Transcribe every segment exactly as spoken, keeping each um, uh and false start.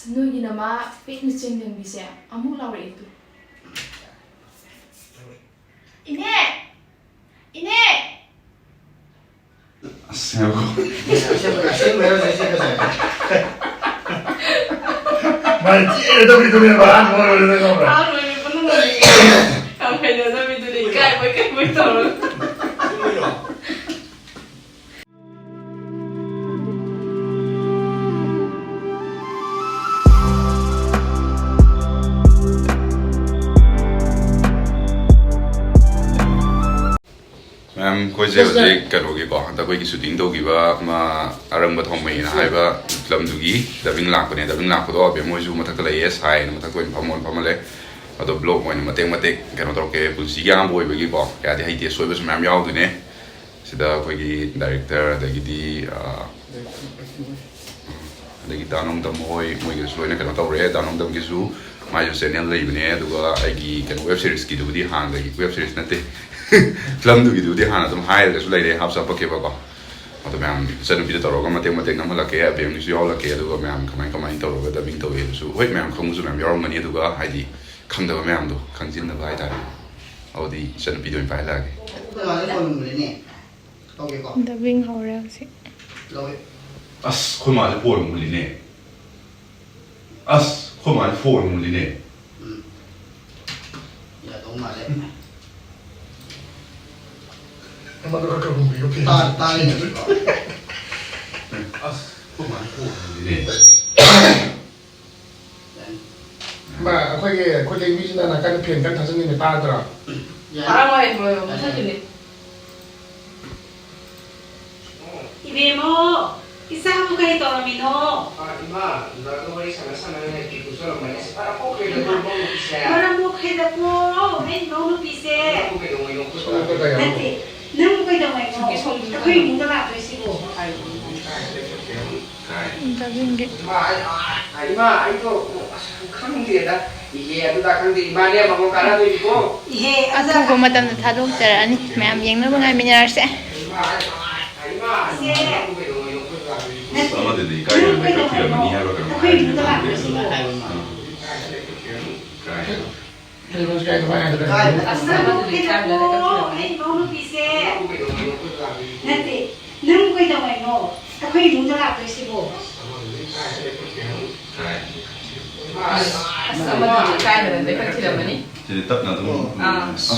ꯅꯣꯏꯒꯤ ꯅꯃꯥ ꯄꯦꯛꯅ ꯆꯦꯡ ꯂꯦꯡꯕꯤꯁꯦ ꯑꯃꯨꯛ ꯂꯥꯎꯔꯛꯑꯦ ꯇꯨ꯫ ꯏꯅꯦ! ꯏꯅꯦ! ꯑꯁ, ꯉꯥꯏꯈꯣ꯫ ꯑꯁꯦꯡꯕ, ꯑꯁꯦꯡꯕ ꯍꯥꯏꯔꯁꯦ, ꯑꯁꯦꯡꯕꯁꯦ꯫ ꯃꯥꯅ ꯊꯤ ꯍꯩꯅꯗꯕꯤꯗꯨꯅꯦꯕ, ꯑꯍꯥꯟꯕ ꯑꯣꯏꯕꯗꯨꯗ ꯈꯪꯕ꯭ꯔꯥ? ꯑꯍꯥꯟꯕ ꯑꯣꯏꯕꯗꯨꯅ ꯌꯥꯝ ꯍꯩꯅꯗꯕꯤꯗꯨꯅꯦ, ꯏꯀꯥꯏꯕꯣꯏ ꯀꯩꯕꯣꯏ ꯇꯧꯔꯒ꯫ ꯃꯌꯥꯝ, ꯑꯩꯈꯣꯏꯁꯦ ꯍꯧꯖꯤꯛ ꯀꯩꯅꯣꯒꯤꯀꯣ, ꯍꯟꯗꯛ ꯑꯩꯈꯣꯏꯒꯤ ꯁꯨꯇꯤꯡ ꯇꯧꯈꯤꯕ ꯑꯃ ꯑꯔꯪꯕ ꯊꯣꯡꯃꯩꯅ ꯍꯥꯏꯕ ꯐꯤꯂꯝꯗꯨꯒꯤ ꯗꯕꯤꯡ ꯂꯥꯛꯄꯅꯦ꯫ ꯗꯕꯤꯡ ꯂꯥꯛꯄꯗꯣ ꯑꯕꯦꯝ ꯃꯣꯏꯁꯨ ꯃꯊꯛꯇ ꯂꯩꯌꯦ, ꯁꯥꯏꯅ ꯃꯊꯛꯇ ꯑꯣꯏꯅ ꯐꯝꯃꯣꯅ ꯐꯝꯍꯜꯂꯦ꯫ ꯑꯗꯣ ꯕ꯭ꯂꯣꯛ ꯑꯣꯏꯅ ꯃꯇꯦꯛ ꯃꯇꯦꯛ ꯀꯩꯅꯣ ꯇꯧꯔꯛꯀꯦ꯫ ꯄꯨꯟꯁꯤꯒꯤ ꯑꯍꯥꯟꯕ ꯑꯣꯏꯕꯒꯤꯀꯣ, ꯀꯌꯥꯗꯤ ꯍꯩꯇꯦ, ꯁꯣꯏꯕꯁꯨ ꯃꯌꯥꯝ ꯌꯥꯎꯗꯣꯏꯅꯦ꯫ ꯁꯤꯗ ꯑꯩꯈꯣꯏꯒꯤ ꯗꯥꯏꯔꯦꯛꯇꯔ, ꯑꯗꯒꯤꯗꯤ, ꯑ, ꯑꯗꯒꯤ ꯗꯥ ꯅꯣꯡꯗꯝ ꯍꯣꯏ, ꯃꯣꯏꯒꯤꯁꯨ ꯂꯣꯏꯅ ꯀꯩꯅꯣ ꯇꯧꯔꯦ꯫ ꯗꯥ ꯅꯣꯡꯗꯝꯒꯤꯁꯨ ꯃꯥꯏꯁꯨ ꯆꯦꯅꯦꯜ ꯂꯩꯕꯅꯦ꯫ ꯑꯗꯨꯒ ꯑꯩꯒꯤ ꯀꯩꯅꯣ, ꯋꯦꯕ ꯁꯤꯔꯤꯁꯀꯤꯗꯨꯕꯨꯗꯤ ꯍꯥꯟꯅꯗꯒꯤ, ꯋꯦꯕ ꯁꯤꯔꯤꯁ ꯅꯠꯇꯦ, ꯐꯤꯂꯝꯗꯨꯒꯤꯗꯨꯕꯨꯗꯤ ꯍꯥꯟꯅ ꯑꯗꯨꯝ ꯍꯥꯏꯔꯒꯁꯨ ꯂꯩꯔꯦ, ꯍꯥꯞꯁꯨ ꯍꯥꯞꯄꯛꯀꯦꯕꯀꯣ꯫ ꯑꯗꯣ ꯃꯌꯥꯝ ꯏꯆꯟꯅꯨꯄꯤꯗ ꯇꯧꯔꯒ ꯃꯇꯦꯛ ꯃꯇꯦꯛ ꯅꯝꯍꯜꯂꯛꯀꯦ, ꯑꯕꯦꯝꯒꯤꯁꯨ ꯌꯥꯎꯍꯜꯂꯛꯀꯦ꯫ ꯑꯗꯨꯒ ꯃꯌꯥꯝ ꯀꯃꯥꯏ ꯀꯃꯥꯏꯅ ꯇꯧꯔꯒ ꯗꯕꯤꯡ ꯇꯧꯋꯤ ꯑꯗꯨꯁꯨ, ꯍꯣꯏ, ꯃꯌꯥꯝ ꯈꯪꯕꯁꯨ ꯃꯌꯥꯝ ꯌꯥꯎꯔꯝꯒꯅꯤ꯫ ꯑꯗꯨꯒ ꯍꯥꯏꯗꯤ ꯈꯪꯗꯕ ꯃꯌꯥꯝꯗꯣ ꯈꯪꯖꯤꯟꯅꯕ ꯍꯥꯏꯇꯥꯔꯦ꯫ ꯑꯗꯨꯗꯤ ꯏꯆꯟꯅꯨꯄꯤꯗ ꯑꯣꯏꯅ ꯄꯥꯏꯍꯜꯂꯛꯑꯒꯦ꯫ ꯑꯩꯈꯣꯏ ꯃꯥꯁꯦ ꯐꯣꯟ ꯃꯨꯜꯂꯤꯅꯦ꯫ ꯇꯧꯒꯦꯀꯣ꯫ ꯗꯕꯤꯡ ꯍꯧꯔꯦ ꯍꯧꯖꯤꯛ꯫ ꯂꯧꯋꯦ꯫ ꯑꯁ, ꯑꯩꯈꯣꯏ ꯃꯥꯁꯦ ꯐꯣꯟ ꯃꯨꯜꯂꯤꯅꯦ꯫ ꯑꯁ, ꯑꯩꯈꯣꯏ ꯃꯥꯁꯦ ꯐꯣꯟ ꯃꯨꯜꯂꯤꯅꯦ꯫ ꯎꯝ꯫ ꯌꯥꯗꯧ ꯃꯥꯜꯂꯦ꯫ ꯑꯃꯗꯣ ꯈꯔ ꯈꯔ ꯍꯨꯝꯕꯤꯌꯨ, ꯐꯤ꯫ ꯇꯥ-, ꯇꯥꯔꯦꯅꯦ ꯍꯧꯖꯤꯛꯐꯥꯎ꯫ ꯑꯁ, ꯑꯩꯈꯣꯏ ꯃꯥꯁꯦ ꯐꯣꯟ ꯃꯨꯜꯂꯤꯅꯦ꯫ ꯌꯥꯅꯤ꯫ ꯃꯥ, ꯑꯩꯈꯣꯏꯒꯤ, ꯑꯩꯈꯣꯏ ꯂꯩꯕꯤꯁꯤꯅ ꯅꯥꯀꯟꯗ ꯐꯦꯟ ꯀꯟꯅ ꯊꯥꯖꯤꯟꯉꯤꯅꯦ, ꯇꯥꯗ꯭ꯔꯣ? ꯌꯥꯅꯤ꯫ ꯇꯥꯔꯝꯃꯣꯏ, ꯃꯣꯏ ꯌꯥꯅꯤ꯫ ꯃꯨꯊꯠꯇꯣꯏꯅꯦ꯫ ꯏꯕꯦꯝꯃꯣ, ꯏꯆꯥꯕꯨ ꯀꯔꯤ ꯇꯧꯔꯝꯃꯤꯅꯣ? ꯑꯥ, ꯏꯃꯥ, ꯅꯨꯡꯗꯥꯡꯗ ꯋꯥꯔꯤ ꯁꯥꯟꯅ ꯁꯥꯟꯅꯅ ꯐꯤ ꯇꯨꯁꯜꯂꯝꯕꯅꯦ꯫ ꯑꯁ, ꯃꯔꯝ ꯃꯣꯛꯈ꯭ꯔꯦꯗꯀꯣ, ꯏꯃꯧ ꯅꯨꯄꯤꯁꯦ꯫ ꯃꯔꯝ ꯃꯣꯛꯈ꯭ꯔꯦꯗꯀꯣ, ꯑꯩ ꯏꯃꯧ ꯅꯨꯄꯤꯁꯦ꯫ ꯅꯪꯕꯨ ꯀꯩꯗꯧꯉꯩꯅꯣ ꯑꯩꯈꯣꯏ ꯅꯠꯇꯦ, ꯅꯪꯕꯨ ꯀꯩꯗꯧꯉꯩꯅꯣ ꯑꯩꯈꯣꯏ ꯏꯃꯨꯡꯗ ꯂꯥꯛꯇꯣꯏꯁꯤꯕꯣ? ꯗꯕꯤꯡꯒꯤ꯫ ꯏꯃꯥ, ꯑꯩ, ꯑꯥ, ꯏꯃꯥ, ꯑꯩꯗꯣ, ꯑꯁ, ꯈꯪꯗꯦꯗ꯫ ꯏꯍꯦ, ꯑꯗꯨꯗ ꯈꯪꯗꯦ, ꯏꯃꯥꯅꯦ ꯃꯉꯣꯟ ꯀꯥꯟꯅꯗꯣꯏꯅꯤꯀꯣ꯫ ꯏꯍꯦ, ꯑꯗꯨꯗ ꯑꯊꯨꯕ ꯃꯇꯝꯗ ꯊꯥꯗꯣꯛꯆꯔꯛꯑꯅꯤ꯫ ꯃꯌꯥꯝ ꯌꯦꯡꯅꯕ ꯉꯥꯏꯃꯤꯟꯅꯔꯁꯦ꯫ ꯏꯃꯥ, ꯑꯩ, ꯑꯥ, ꯏꯃꯥ, ꯏꯆꯦ꯫ ꯅꯪꯕꯨ ꯀꯩꯗꯧꯉꯩꯅꯣ ꯑꯩꯈꯣꯏ ꯂꯥꯛꯇꯣꯏꯁꯤꯕꯣ? ꯑꯃꯗꯨꯗꯤ ꯏꯀꯥꯏꯗꯅ ꯂꯩꯈꯠꯄꯤꯔꯝꯃꯅꯤ ꯍꯥꯏꯕ꯭ꯔꯥ ꯀꯩꯅꯣꯝ ꯍꯥꯏꯕꯅꯤ꯫ ꯎꯝ꯫ ꯏꯀꯥꯏ꯫ ꯑꯁ, ꯑꯃꯗꯨꯗꯤ ꯏꯀꯥꯏꯗꯅ ꯂꯩꯈꯠꯄꯤꯔꯝꯃꯅꯤ꯫ ꯑꯩ ꯏꯅꯥꯎꯅꯨꯄꯤꯁꯦ꯫ ꯅꯠꯇꯦ, ꯅꯪ ꯀꯩꯗꯧꯉꯩꯅꯣ ꯑꯩꯈꯣꯏ ꯏꯃꯨꯡꯗ ꯂꯥꯛꯇꯣꯏꯁꯤꯕꯣ? ꯑꯁ, ꯑꯃꯗꯨꯗꯤ ꯏꯀꯥꯏꯗꯅ ꯂꯩꯈꯠꯄꯤꯔꯝꯃꯅꯤ꯫ ꯁꯤꯗꯤ ꯇꯞꯅ ꯑꯗꯨꯝ, ꯑꯥ꯫ ꯑꯁ,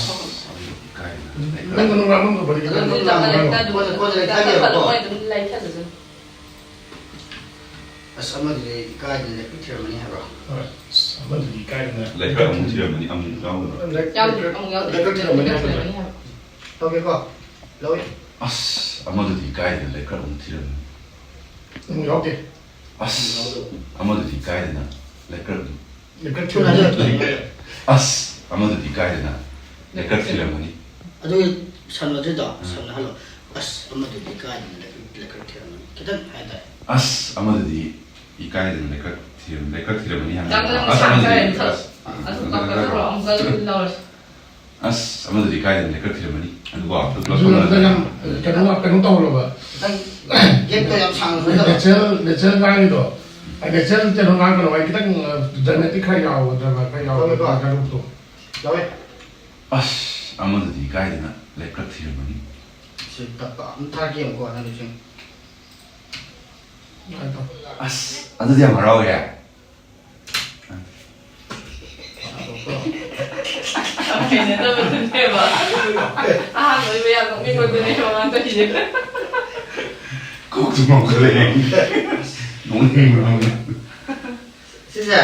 ꯏꯀꯥꯏꯗꯅ ꯂꯩꯈꯠ- ꯅꯪ ꯃꯅꯨꯡ ꯂꯥꯡꯐꯝꯗꯣ ꯄꯔꯤꯒꯗ ꯑꯗꯨꯝ ꯂꯥꯡꯕ ꯍꯥꯏꯔꯣ꯫ ꯀꯣꯟꯅ, ꯀꯣꯟꯅ ꯂꯩꯈꯠꯂꯒꯦꯕꯀꯣ꯫ ꯃꯣꯏ ꯑꯗꯨꯝ ꯂꯩꯈꯠꯂꯁꯅꯨ꯫ ꯑꯁ, ꯑꯃꯗꯨꯗꯤ ꯏꯀꯥꯏꯗꯅ ꯂꯩꯈꯠ ꯊꯤꯔꯝꯃꯅꯤ ꯍꯥꯏꯕ꯭ꯔꯣ? ꯍꯣꯏ꯫ ꯑꯁ, ꯑꯃꯗꯨꯗꯤ ꯏꯀꯥꯏꯗꯅ ꯂꯩꯈꯠ ꯑꯃꯨꯛ ꯊꯤꯔꯝꯃꯅꯤ, ꯑꯃꯨꯛ ꯌꯥꯎꯗꯕ꯭ꯔꯣ? ꯂꯩ-, ꯌꯥꯎꯗꯦ, ꯂꯩꯈꯠ-, ꯑꯃꯨꯛ ꯌꯥꯎꯗꯦ꯫ ꯂꯩꯈꯠ ꯊꯤꯔꯝꯃꯅꯤ ꯍꯥꯏꯕꯗꯨꯗ꯫ ꯂꯩꯈꯠ ꯊꯤꯔꯝꯃꯅꯤ ꯍꯥꯏꯕ꯫ ꯂꯧꯒꯦꯀꯣ? ꯂꯧꯏ꯫ ꯑꯁ, ꯑꯃꯗꯨꯗꯤ ꯏꯀꯥꯏꯗꯅ ꯂꯩꯈꯠ ꯑꯃꯨꯛ ꯊꯤꯔꯝꯃꯅꯤ꯫ ꯑꯃꯨꯛ ꯌꯥꯎꯗꯦ꯫ ꯑꯁ, ꯑꯃꯗꯨꯗꯤ ꯏꯀꯥꯏꯗꯅ ꯂꯩꯈꯠ ꯑꯃꯨꯛ ꯂꯩꯈꯠ ꯊꯨꯅ ꯍꯥꯏꯖꯔꯛꯀꯦ꯫ ꯑꯁ, ꯑꯃꯗꯨꯗꯤ ꯏꯀꯥꯏꯗꯅ ꯂꯩꯈꯠ ꯊꯤꯔꯝꯃꯅꯤ꯫ ꯑꯗꯨꯒꯤ ꯁꯝꯅꯗ꯭ꯔꯤꯗꯣ, ꯎꯝ꯫ ꯁꯝꯅ ꯍꯜꯂꯣ꯫ ꯑꯁ, ꯑꯃꯗꯨꯗꯤ ꯏꯀꯥꯏꯗꯅ ꯂꯩꯈꯠ, ꯂꯩꯈꯠ ꯊꯤꯔꯝꯃꯅꯤ꯫ ꯈꯤꯇꯪ ꯍꯥꯏꯇꯥꯔꯦ꯫ ꯑꯁ, ꯑꯃꯗꯨꯗꯤ ꯏꯀꯥꯏꯗꯅ ꯂꯩꯈꯠ ꯊꯤꯔꯝ-, ꯂꯩꯈꯠ ꯊꯤꯔꯝꯃꯅꯤ ꯍꯥꯏꯕ꯫ ꯅꯪ, ꯅꯪ ꯑꯁ, ꯁꯥꯡ ꯑꯃꯗꯨꯗꯤ ꯇꯥꯔꯦ, ꯃꯊꯛ꯫ ꯑꯁ, ꯑꯗꯨ ꯃꯊꯛ ꯀꯛꯊꯠꯈ꯭ꯔꯣ, ꯀꯛꯊꯠꯈ꯭ꯔꯣ꯫ ꯑꯃꯨꯛꯀ ꯂꯧꯔꯁꯤ꯫ ꯑꯁ, ꯑꯃꯗꯨꯗꯤ ꯏꯀꯥꯏꯗꯅ ꯂꯩꯈꯠ ꯊꯤꯔꯝꯃꯅꯤ꯫ ꯑꯗꯨꯀꯣ, ꯑꯗꯨ ꯑꯗꯨ ꯄꯨꯂꯞ ꯅꯪ ꯌꯥꯝ ꯀꯩꯅꯣ, ꯀꯩꯅꯣ ꯇꯧꯍꯜꯂꯣꯕ꯫ ꯈꯤꯇꯪ gap ꯇꯣ ꯌꯥꯝ ꯁꯥꯡꯅ ꯊꯝꯖꯜꯂꯣ꯫ Natural, natural ꯉꯥꯡꯉꯤꯗꯣ꯫ ꯑ, natural ꯀꯩꯅꯣ ꯉꯥꯡꯒꯅꯣ, ꯑꯩ ꯈꯤꯇꯪ, ꯑ, dramatic ꯈꯔ ꯌꯥꯎꯕ, drama ꯈꯔ ꯌꯥꯎꯕ, ꯇꯧꯋꯦꯀꯣ? ꯗꯔꯀꯥꯔ ꯑꯣꯏꯕꯗꯣ꯫ ꯌꯥꯎꯋꯦ꯫ ꯑꯁ, ꯑꯃꯗꯨꯗꯤ ꯏꯀꯥꯏꯗꯅ ꯂꯩꯈꯠ ꯊꯤꯔꯝꯃꯅꯤ꯫ ꯁꯤ ꯇꯞꯄ ꯑꯝ ꯊꯥꯔꯛꯀꯦ ꯌꯦꯡꯉꯨꯀꯣ, ꯅꯪꯒꯤꯁꯦ꯫ ꯉꯥꯏꯈꯣ꯫ ꯑꯁ, ꯑꯗꯨꯗꯤ ꯌꯥꯝ ꯍꯔꯥꯎꯋꯦ꯫ ꯌꯥꯝ ꯍꯩꯅꯗꯕꯗꯨꯅꯦꯕ꯫ ꯑꯍꯥꯟꯕ ꯑꯣꯏꯕ ꯌꯥꯝ ꯅꯣꯛꯅꯤꯡꯕꯗꯨꯅꯦꯕ ꯃꯥ ꯇꯧꯔꯤꯁꯦ꯫ ꯀꯣꯛꯁꯨ ꯉꯥꯎꯈꯠꯂꯛꯑꯦ꯫ ꯅꯣꯛꯅꯤꯡꯕ ꯑꯃ꯫ ꯁꯤꯁꯦ,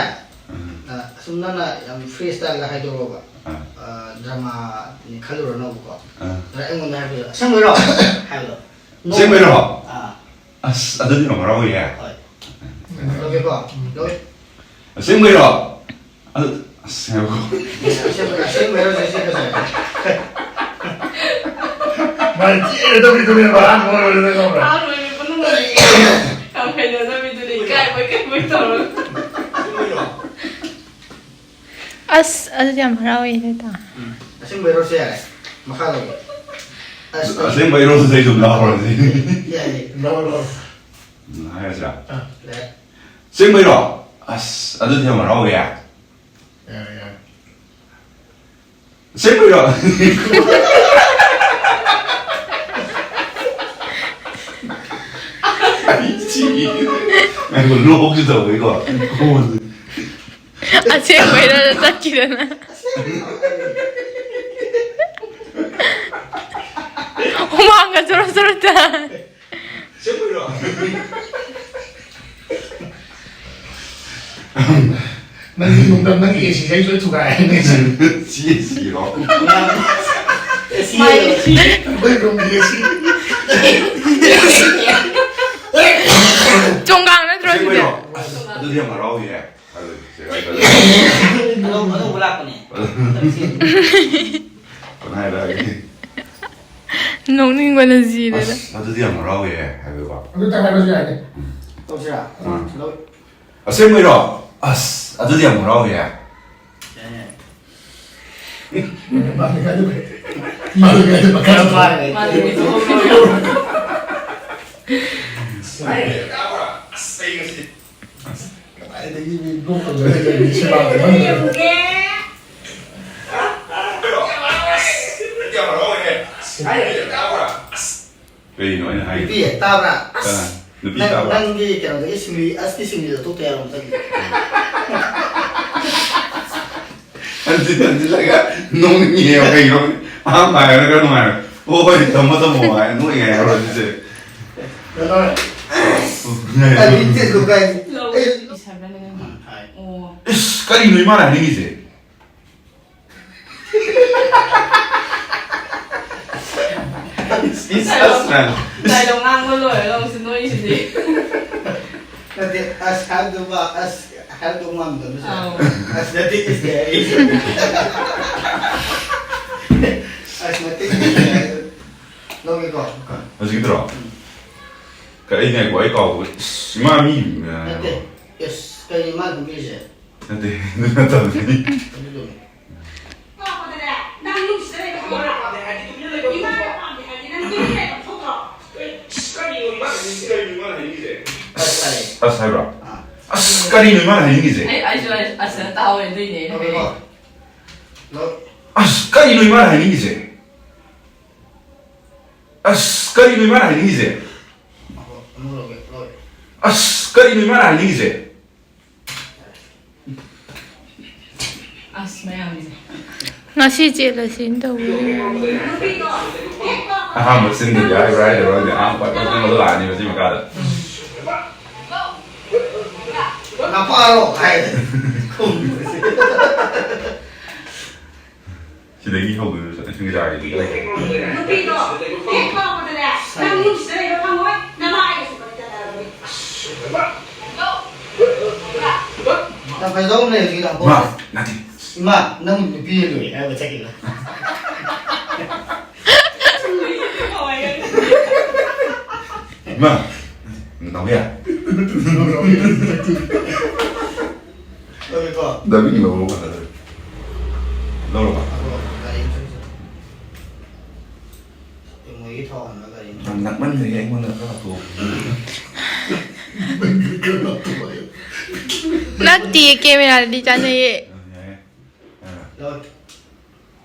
ꯎꯝ꯫ ꯑ, ꯑꯁꯨꯝ ꯅꯪꯅ ꯌꯥꯝ free style ꯗ ꯍꯥꯏꯗꯣꯔꯛꯑꯣꯕ꯫ ꯑꯥ꯫ ꯑ, drama ꯅꯤ ꯈꯜꯂꯨꯔꯅꯣꯕꯀꯣ꯫ ꯑꯥ꯫ ꯑꯗ ꯑꯩꯉꯣꯟꯗ ꯍꯥꯏꯕꯗꯣ, "ꯑꯁꯦꯡꯕꯩꯔꯣ?" ꯍꯥꯏꯕꯗꯣ꯫ ꯑꯁꯦꯡꯕꯩꯔꯣ? ꯑꯥ꯫ ꯑꯁ, ꯑꯗꯨꯗꯤ ꯌꯥꯝ ꯍꯔꯥꯎꯋꯤꯍꯦ꯫ ꯍꯣꯏ꯫ ꯂꯧꯒꯦꯀꯣ? ꯂꯧꯏ꯫ ꯑꯁꯦꯡꯕꯩꯔꯣ? ꯑꯗꯨ, ꯑꯁ, ꯉꯥꯏꯈꯣ꯫ ꯑꯁꯦꯡꯕꯩ-, ꯑꯁꯦꯡꯕꯩꯔꯣ ꯁꯤ ꯁꯦꯝꯕꯁꯦ? ꯃꯥꯏ ꯆꯤꯛꯑꯦ ꯇꯧꯔꯤꯗꯨꯅꯦꯕ, ꯑꯍꯥꯟꯕ ꯑꯣꯏꯔꯕꯅꯤꯅ ꯈꯪꯕ꯭ꯔꯥ? ꯑꯍꯥꯟꯕ ꯑꯣꯏꯕ ꯃꯅꯨꯡꯗ ꯌꯥꯝ ꯍꯩꯅꯗꯕꯤꯗꯨꯅꯦ, ꯏꯀꯥꯏꯕꯣꯏ ꯀꯩꯕꯣꯏ ꯇꯧꯔꯒ꯫ ꯑꯁ, ꯑꯗꯨꯗꯤ ꯌꯥꯝ ꯍꯔꯥꯎꯋꯦ, ꯇꯥ꯫ ꯎꯝ꯫ ꯑꯁꯦꯡꯕꯩꯔꯣ ꯁꯤ? ꯌꯥꯔꯦ꯫ ꯃꯈꯥ ꯂꯧꯒꯦ꯫ ꯑꯁ, ꯑꯁꯦꯡꯕꯩꯔꯣ ꯁꯤꯗꯩ ꯑꯗꯨꯝ ꯂꯥꯎꯔꯁꯤ꯫ ꯌꯥꯏꯌꯦ꯫ ꯂꯧꯔꯣ, ꯂꯧꯔꯣ꯫ ꯎꯝ, ꯍꯥꯏꯔꯁꯤꯔꯥ? ꯑꯥ, ꯌꯥꯏ꯫ ꯑꯁꯦꯡꯕꯩꯔꯣ? ꯑꯁ, ꯑꯗꯨꯗꯤ ꯌꯥꯝ ꯍꯔꯥꯎꯋꯦ꯫ ꯌꯥꯔꯦ, ꯌꯥꯔꯦ꯫ ꯑꯁꯦꯡꯕꯩꯔꯣ? ꯑꯩ ꯁꯤꯔꯦ꯫ ꯉꯥꯏꯈꯣ, ꯂꯣꯛꯁꯨ ꯇꯧꯋꯦꯀꯣ꯫ ꯑꯁꯦꯡꯕꯩꯔ ꯆꯠꯈꯤꯗꯅ꯫ ꯍꯨꯃꯥꯡꯒ ꯆꯨꯔꯨ ꯆꯨꯔꯨ ꯇꯥꯏ꯫ ꯑꯁꯦꯡꯕꯩꯔꯣ? ꯅꯪꯒꯤ ꯅꯨꯡꯗꯝ, ꯅꯪꯒꯤ ꯑꯦ ꯁꯤꯁꯦ ꯑꯩꯁꯨ ꯂꯣꯏ ꯊꯨꯒꯥꯏꯔꯦ ꯅꯪꯒꯤꯁꯦ꯫ ꯁꯤ ꯑꯦ ꯁꯤꯔꯣ? ꯑꯦ ꯁꯤ ꯃꯥꯏ ꯑꯦ ꯁꯤ꯫ ꯑꯩꯈꯣꯏ ꯔꯨꯝꯒꯤ ꯑꯦ ꯁꯤ꯫ ꯆꯣꯡꯒꯥꯡ ꯅꯠꯇ꯭ꯔꯣ ꯁꯤꯗꯤ? ꯑꯁꯦꯡꯕꯩꯔꯣ? ꯑꯁ, ꯑꯗꯨꯗꯤ ꯌꯥꯝ ꯍꯔꯥꯎꯋꯤꯍꯦ꯫ ꯍꯜꯂꯣ, ꯁꯦ, ꯍꯜꯂꯣ꯫ ꯑꯅꯧ-, ꯑꯅꯧꯕ ꯂꯥꯛꯄꯅꯦ꯫ ꯀꯅꯥ ꯍꯥꯏꯔꯛꯑꯒꯦ? ꯅꯣꯛꯅꯤꯡꯕꯅ ꯁꯤꯔꯦꯗ꯫ ꯑꯁ, ꯑꯗꯨꯗꯤ ꯌꯥꯝ ꯍꯔꯥꯎꯋꯦ ꯍꯥꯏꯕꯀꯣ꯫ ꯑꯗꯨꯇꯪ ꯍꯥꯏꯔꯁꯨ ꯌꯥꯏꯅꯦ꯫ ꯎꯝ꯫ ꯇꯧꯁꯤꯔꯥ? ꯎꯝ꯫ ꯂꯧ-, ꯑꯁꯦꯡꯕꯩꯔꯣ? ꯑꯁ, ꯑꯗꯨꯗꯤ ꯌꯥꯝ ꯍꯔꯥꯎꯋꯦ꯫ ꯌꯥꯏ, ꯌꯥꯏ꯫ ꯃꯥꯜꯂꯤ ꯀꯥꯏꯗ ꯐꯩ꯫ ꯃꯥꯜꯂꯤ ꯀꯥꯏꯗ ꯃꯈꯥ ꯃꯥꯜꯂꯤ ꯀꯥꯏꯗ꯫ ꯑꯁ, ꯑꯩ ꯉꯁꯤ ꯀꯗꯥꯏꯗꯒꯤ ꯃꯤ ꯅꯣꯛꯇꯕ ꯂꯩꯒꯦ? ꯁꯦꯕꯥ ꯇꯧꯃꯟꯗꯅ꯫ ꯀꯩꯅꯣ ꯑꯩꯅ ꯍꯥꯏꯗꯣ? ꯅꯨꯄꯤ ꯍꯦꯛ ꯇꯥꯕ꯭ꯔꯥ? ꯑꯁ! ꯀꯅꯥ? ꯅꯨꯄꯤ ꯅꯪ, ꯇꯥꯕ꯭ꯔꯥ? ꯅꯪꯒꯤ ꯀꯩꯅꯣꯗꯒꯤ ꯁꯤꯡꯂꯤ, ꯑꯁꯀꯤ ꯁꯤꯡꯂꯤꯗꯣ ꯊꯣꯛꯇ ꯌꯥꯔꯣꯏ ꯃꯊꯪꯗꯤ꯫ ꯍꯟꯖꯤꯟ ꯍꯟꯖꯤꯜꯂꯒ ꯅꯣꯡꯅꯤꯡꯉꯦꯕ ꯀꯩꯅꯣ꯫ ꯑꯍꯥꯟꯕ ꯍꯥꯏꯔꯒ ꯈꯔ ꯅꯨꯡꯉꯥꯏꯔꯦ꯫ ꯑꯣ, ꯍꯣꯏ, ꯊꯝꯃꯣ, ꯊꯝꯃꯣ ꯍꯥꯏ, ꯅꯣꯛꯏꯉꯩ ꯍꯥꯏꯔꯣ ꯑꯗꯨꯗꯤ꯫ ꯀꯩꯅꯣ꯫ ꯑꯩ ꯂꯤꯟꯁꯦ ꯑꯗꯨꯝ ꯀꯥꯏ-, ꯂꯧ ꯑꯩ ꯏꯁꯟꯕꯅꯦ ꯅꯪꯒꯤ꯫ ꯍꯥꯏ꯫ ꯑꯣ꯫ ꯏꯁ, ꯀꯔꯤꯅꯣ ꯏꯃꯥꯅ ꯍꯥꯏꯅꯤꯡꯉꯤꯁꯦ? It's, it's us, man. Dialogue ꯉꯥꯡꯕ ꯂꯣꯏꯔꯒ ꯑꯃꯨꯛꯁꯨ ꯅꯣꯛꯏꯁꯤꯗꯤ꯫ ꯅꯠꯇꯦ, ꯑꯁ ꯍꯥꯏꯕꯗꯨꯃ, ꯑꯁ ꯍꯥꯏꯕꯗꯨ ꯃꯥꯟꯕꯗꯨꯅ ꯁꯥꯏ꯫ ꯑꯧ꯫ ꯑꯁ ꯅꯠꯇꯦ, ꯏꯁ ꯀꯩ ꯍꯥꯏꯔꯤ? ꯑꯁ ꯅꯠꯇꯦ, ꯏꯁ ꯀꯩ ꯍꯥꯏꯔꯤ? ꯂꯧꯒꯦꯀꯣ? ꯍꯧꯖꯤꯛꯀꯤꯗꯨꯔꯣ? ꯎꯝ꯫ ꯀ-, ꯑꯩ ꯉꯥꯏꯈꯣ, ꯑꯩ ꯀꯥꯎꯕ-, ꯏꯁ, ꯏꯃꯥ ꯃꯤ, ꯑ, ꯅꯠꯇꯦ꯫ ꯏꯁ, ꯀꯩꯅꯣ ꯃꯥ ꯑꯗꯨꯝ ꯄꯤꯔꯤꯁꯦ? ꯅꯠꯇꯦ, ꯑꯗꯨ ꯅꯠꯇꯕꯅꯤ꯫ ꯑꯗꯨꯗꯨꯅꯤ꯫ ꯅꯪ ꯌꯨꯝꯁꯤꯗ ꯂꯩꯕ ꯍꯧꯔꯕ꯭ꯔꯥ? ꯏꯃꯥꯅ ꯄꯥꯝꯗꯦ ꯍꯥꯏꯔꯗꯤ ꯅꯪ ꯌꯨꯝꯗ ꯂꯩꯕ ꯊꯣꯛꯇ꯭ꯔꯣ? ꯀꯔꯤꯅꯣ ꯏꯃꯥꯅ ꯍꯥꯏꯅꯤꯡꯉꯤꯁꯦ? ꯑꯁ ꯍꯥꯏꯕ꯭ꯔꯣ? ꯑꯥ꯫ ꯑꯁ, ꯀꯔꯤꯅꯣ ꯏꯃꯥꯅ ꯍꯥꯏꯅꯤꯡꯉꯤꯁꯦ? ꯑꯩ, ꯑꯩꯁꯨ ꯑꯁ ꯇꯥꯍꯧꯋꯦ, ꯑꯗꯨꯏꯅꯦ ꯑꯩꯅ ꯍꯥꯏꯔꯛꯏꯁꯦ꯫ ꯂꯧꯔꯦꯀꯣ? ꯂꯧ-, ꯑꯁ, ꯀꯔꯤꯅꯣ ꯏꯃꯥꯅ ꯍꯥꯏꯅꯤꯡꯉꯤꯁꯦ? ꯑꯁ, ꯀꯔꯤꯅꯣ ꯏꯃꯥꯅ ꯍꯥꯏꯅꯤꯡꯉꯤꯁꯦ? ꯑꯃꯨꯛ ꯂꯧꯒꯦ, ꯂꯧꯒꯦ꯫ ꯑꯁ, ꯀꯔꯤꯅꯣ ꯏꯃꯥꯅ ꯍꯥꯏꯅꯤꯡꯉꯤꯁꯦ? ꯑꯁ, ꯃꯌꯥꯝꯁꯦ꯫ ꯉꯁꯤ ꯆꯦꯜꯂꯁꯤꯅ ꯇꯧꯕꯅꯦ꯫ ꯑꯍꯥꯟꯕ ꯁꯤꯟꯗꯨꯗꯤ ꯍꯥꯏꯕ꯭ꯔꯥ ꯍꯥꯏꯗꯕ꯭ꯔꯥ ꯈꯪꯗꯦ꯫ ꯑꯍꯥꯟꯕ ꯄꯥꯔꯠ ꯑꯃꯗ ꯂꯥꯛꯑꯅꯤ ꯃꯁꯤ ꯃꯈꯥꯗ꯫ ꯅꯄꯥꯔꯣ ꯍꯥꯏ꯫ ꯁꯤꯗꯒꯤ ꯍꯧꯗꯣꯏꯅꯦ, ꯁꯪꯒꯤꯇꯥꯒꯤꯗꯤ꯫ ꯅꯨꯄꯤꯗꯣ ꯍꯦꯛ ꯊꯣꯛꯂꯛꯄꯗꯅꯦ, ꯅꯪ ꯌꯨꯝꯁꯤꯗ ꯂꯩꯕ ꯐꯪꯉꯣꯏ, ꯅꯃꯥ ꯑꯩꯒꯁꯨ ꯃꯔꯤ ꯇꯠꯅꯔꯕꯅꯤ꯫ ꯌꯥꯝ ꯐꯖꯗꯧꯕꯅꯦ ꯍꯧꯖꯤꯛꯀꯤꯗꯣ꯫ ꯃꯥ, ꯅꯠꯇꯦ꯫ ꯏꯃꯥ, ꯅꯪ ꯅꯨꯄꯤ ꯂꯣꯏ ꯍꯥꯏꯕ ꯆꯠꯈꯤꯕ꯫ ꯏꯃꯥ, ꯅꯥꯎꯕꯤꯌꯥ꯫ ꯂꯧꯔꯦꯀꯣ? ꯗꯥꯕꯤꯒꯤ ꯂꯧꯔꯣ ꯐꯖꯅ꯫ ꯂꯧꯔꯕ? ꯑꯗꯣ ꯒꯥꯔꯤ ꯑꯃ ꯆꯠꯈꯤꯁꯦ꯫ ꯃꯣꯏꯒꯤ ꯊꯥꯎ ꯍꯥꯟꯕ ꯒꯥꯔꯤ ꯑꯃ ꯌꯥꯝ ꯅꯛꯃꯟꯈ꯭ꯔꯦ, ꯑꯩꯉꯣꯟꯗ ꯈꯔ ꯍꯥꯞꯄꯛꯑꯣ꯫ ꯅꯠꯇꯤꯌꯦ, ꯀꯦꯃꯦꯔꯥꯗꯗꯤ ꯆꯥꯟꯅꯩꯌꯦ꯫ ꯌꯥꯔꯦ꯫ ꯑꯥ꯫ ꯂꯧꯔꯦ꯫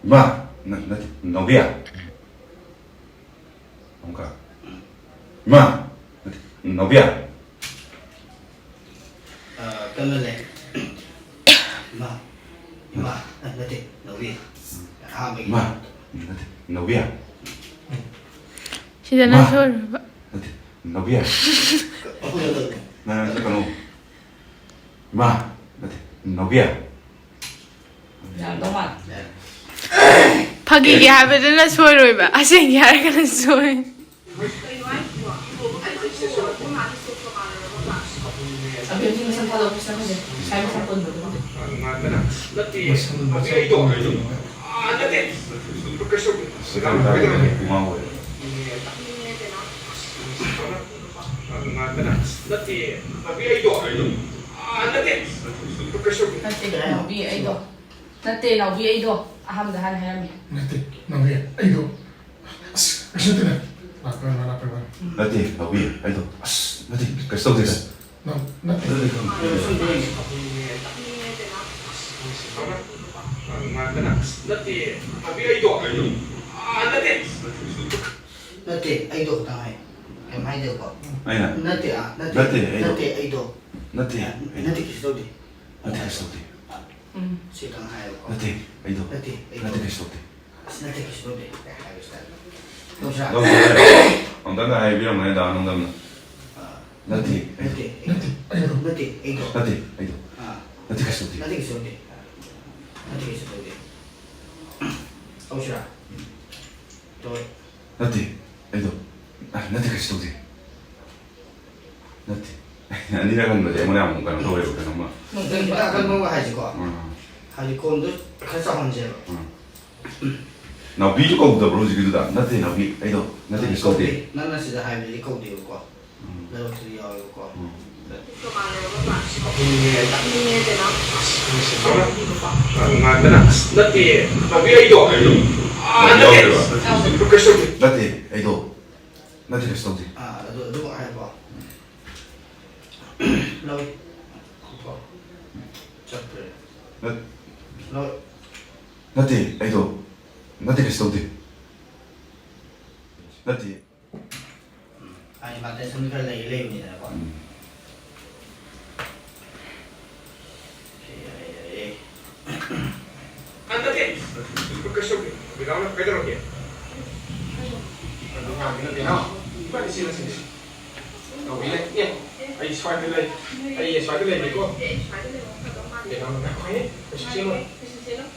ꯏꯃꯥ! ꯅ-, ꯅꯠꯇꯦ, ꯅꯥꯎꯕꯤꯌꯥ꯫ ꯑꯃꯨꯛꯀ꯫ ꯏꯃꯥ! ꯅꯠꯇꯦ, ꯅꯥꯎꯕꯤꯌꯥ꯫ ꯑ, ꯀꯩꯅꯣꯅꯦ꯫ ꯏꯃꯥ꯫ ꯏꯃꯥ꯫ ꯑ, ꯅꯠꯇꯦ, ꯅꯥꯎꯕꯤ꯫ ꯑꯍꯥꯟꯕꯒꯤ꯫ ꯏꯃꯥ! ꯅꯠꯇꯦ, ꯅꯥꯎꯕꯤꯌꯥ꯫ ꯁꯤꯗꯅ ꯏꯃꯥ! ꯁꯣꯏꯔꯨꯕ꯫ ꯅꯠꯇꯦ, ꯅꯥꯎꯕꯤꯌꯥ꯫ ꯅꯪ ꯆꯠꯀꯅꯨ꯫ ꯏꯃꯥ! ꯅꯠꯇꯦ, ꯅꯥꯎꯕꯤꯌꯥ꯫ ꯌꯥꯔꯝꯗꯧ ꯃꯥꯜꯂꯦ꯫ ꯐꯥꯒꯤꯒꯤ ꯍꯥꯏꯕꯗꯨꯅ ꯁꯣꯏꯔꯣꯏꯕ, ꯑꯁꯦꯡꯒꯤ ꯍꯥꯏꯔꯒꯅ ꯁꯣꯏ꯫ ꯑꯕꯦꯝꯁꯤ ꯃꯁꯝ ꯊꯥꯗꯣꯛꯄꯁꯤꯅ ꯐꯖꯩ꯫ ꯉꯁꯥꯏ ꯃꯁꯝ ꯄꯨꯟꯕꯗꯣ꯫ ꯃꯁꯝ ꯃꯆꯥ ꯄꯨꯟꯕꯗꯣ꯫ ꯅꯠꯇꯦ, ꯅꯥꯎꯕꯤ, ꯑꯩꯗꯣ꯫ ꯅꯠꯇꯦ, ꯅꯥꯎꯕꯤ, ꯑꯩꯗꯣ꯫ ꯑꯍꯥꯟꯕꯗ ꯍꯥꯟꯅ ꯍꯥꯏꯔꯝꯃꯦ꯫ ꯅꯠꯇꯦ, ꯅꯥꯎꯕꯤ, ꯑꯩꯗꯣ꯫ ꯑꯁ, ꯀꯩꯁꯨ ꯅꯠꯇꯦꯗ꯫ ꯂꯥꯛꯄ ꯌꯥꯏ, ꯂꯥꯛꯄ ꯌꯥꯏ꯫ ꯅꯠꯇꯦ, ꯅꯥꯎꯕꯤ, ꯑꯩꯗꯣ꯫ ꯑꯁ, ꯅꯠꯇꯦ, ꯀꯩꯁꯨ ꯇꯧꯗꯦꯗ꯫ ꯅꯪ ꯅꯠꯇꯦ꯫ ꯅꯠꯇꯦ, ꯅꯠꯇꯦ, ꯑꯩꯗꯣ꯫ ꯑꯥ, ꯅꯠꯇꯦ꯫ ꯅꯠꯇꯦ, ꯑꯩꯗꯣ ꯈꯇꯪ ꯍꯥꯏ꯫ ꯀꯩꯝ ꯍꯥꯏꯗꯦꯕꯀꯣ꯫ ꯑꯩꯅ? ꯅꯠꯇꯦ, ꯑꯥ, ꯅꯠꯇꯦ꯫ ꯅꯠꯇꯦ, ꯑꯩꯗꯣ꯫ ꯅꯠꯇꯦ, ꯑꯩꯗꯣ꯫ ꯅꯠꯇꯦ, ꯑꯥ, ꯑꯩꯗꯣ꯫ ꯅꯠꯇꯦ, ꯀꯩꯁꯨ ꯇꯧꯗꯦ꯫ ꯅꯠꯇꯦ, ꯀꯩꯁꯨ ꯇꯧꯗꯦ꯫ ꯎꯝ꯫ ꯁꯤ ꯈꯇꯪ ꯍꯥꯏꯌꯦꯕꯀꯣ꯫ ꯅꯠꯇꯦ, ꯑꯩꯗꯣ꯫ ꯅꯠꯇꯦ, ꯑꯩꯗꯣ꯫ ꯅꯠꯇꯦ, ꯀꯩꯁꯨ ꯇꯧꯗꯦ꯫ ꯑꯁ, ꯅꯠꯇꯦ, ꯀꯩꯁꯨ ꯇꯧꯗꯦ꯫ ꯀꯩ ꯍꯥꯏꯕꯁꯤꯗ꯫ ꯇꯧꯁꯤꯔꯥ? ꯂꯧꯁꯤꯔꯥ? ꯑꯃꯨꯛꯇꯪꯒ ꯍꯥꯏꯕꯤꯔꯝꯕꯅꯦ ꯗꯥ ꯅꯣꯡꯗꯝꯅ꯫ ꯑꯥ꯫ ꯅꯠꯇꯦ, ꯑꯩꯗꯣ꯫ ꯅꯠꯇꯦ, ꯑꯩꯗꯣ꯫ ꯅꯠꯇꯦ, ꯑꯩꯗꯣ꯫ ꯅꯠꯇꯦ, ꯑꯩꯗꯣ꯫ ꯑꯥ꯫ ꯅꯠꯇꯦ, ꯀꯩꯁꯨ ꯇꯧꯗꯦ꯫ ꯅꯠꯇꯦ, ꯀꯩꯁꯨ ꯇꯧꯗꯦ꯫ ꯅꯠꯇꯦ, ꯀꯩꯁꯨ ꯇꯧꯗꯦ꯫ ꯇꯧꯁꯤꯔꯥ? ꯇꯧ-꯫ ꯅꯠꯇꯦ, ꯑꯩꯗꯣ꯫ ꯑ, ꯅꯠꯇꯦ, ꯀꯩꯁꯨ ꯇꯧꯗꯦ꯫ ꯅꯠꯇꯦ꯫ ꯑꯅꯤꯔꯛ ꯍꯟꯕꯁꯦ ꯑꯩꯉꯣꯟꯗ ꯌꯥꯝ ꯀꯩꯅꯣ ꯇꯧꯋꯦꯕ, ꯀꯩꯅꯣꯝꯃ꯫ ꯅꯪ ꯈꯤꯇꯪ ꯑꯀꯟꯕ ꯑꯃ ꯍꯥꯏꯁꯤꯀꯣ꯫ ꯎꯝ꯫ ꯍꯥꯏꯗꯤ ꯈꯣꯟꯗꯣ ꯈꯔ ꯆꯥꯎꯍꯟꯁꯦꯕ꯫ ꯎꯝ꯫ ꯅꯥꯎꯕꯤꯁꯨ ꯀꯧꯗꯕ꯭ꯔꯣ ꯍꯧꯖꯤꯛꯀꯤꯗꯨꯗ? ꯅꯠꯇꯦ, ꯅꯥꯎꯕꯤ, ꯑꯩꯗꯣ ꯅꯠꯇꯦ, ꯀꯩꯁꯨ ꯇꯧꯗꯦ꯫ ꯀꯧꯗꯦ꯫ ꯅꯪꯅ ꯁꯤꯗ ꯍꯥꯏꯕꯗꯤ ꯀꯧꯗꯦꯕꯀꯣ꯫ ꯎꯝ꯫ ꯂꯥꯏꯕꯛꯇꯨꯗꯤ ꯌꯥꯎꯋꯦꯕꯀꯣ꯫ ꯎꯝ꯫ ꯑꯍꯨꯝꯅꯦ꯫ ꯉꯥꯏꯕꯅ꯫ ꯅꯠꯇꯦ, ꯅꯥꯎꯕꯤ, ꯑꯩꯗꯣ꯫ ꯑꯥ, ꯅꯠꯇꯦ꯫ ꯌꯥꯎꯗꯦꯕ꯫ ꯀꯩꯁꯨ ꯇꯧꯗꯦ꯫ ꯅꯠꯇꯦ, ꯑꯩꯗꯣ꯫ ꯅꯠꯇꯦ, ꯀꯩꯁꯨ ꯇꯧꯗꯦ꯫ ꯑꯥ, ꯑꯗꯨ, ꯑꯗꯨꯃꯛ ꯍꯥꯏꯌꯨꯀꯣ꯫ ꯂꯧꯏ꯫ ꯆꯠꯈ꯭ꯔꯦ꯫ ꯅꯠ-, ꯂꯧꯏ꯫ ꯅꯠꯇꯦ, ꯑꯩꯗꯣ꯫ ꯅꯠꯇꯦ, ꯀꯩꯁꯨ ꯇꯧꯗꯦ꯫ ꯅꯠꯇꯦ꯫ ꯎꯝ꯫ ꯍꯥꯏꯗꯤ ꯃꯥ tension ꯈꯔ ꯂꯩ, ꯂꯩꯕꯅꯤꯗꯅꯀꯣ꯫ ꯎꯝ꯫ ꯌꯥꯔꯦ, ꯌꯥꯔꯦ꯫ ꯑ, ꯅꯠꯇꯦ꯫ ꯀꯩꯁꯨ ꯇꯧꯗꯦ꯫ ꯕꯤꯅꯥꯎꯅ ꯀꯩꯗꯧꯔꯒꯦ? ꯑꯗꯨ ꯉꯥꯡꯕ ꯅꯠꯇꯦ, ꯅꯥꯎ꯫ ꯏꯕꯥꯅꯤ ꯆꯦꯜꯂꯁꯤꯅꯦ꯫ ꯇꯧꯕꯤ ꯂꯩ꯫ ꯑꯦ, ꯑꯩ ꯁ꯭ꯋꯥꯏꯗ ꯂꯩ꯫ ꯑꯩ ꯁ꯭ꯋꯥꯏꯗ ꯂꯩꯒꯦꯀꯣ꯫ ꯕꯤꯅꯥꯎꯅ ꯉꯥꯏꯈꯣꯍꯦ꯫ ꯀꯩꯁꯨ ꯆꯦꯜꯂꯣꯏ꯫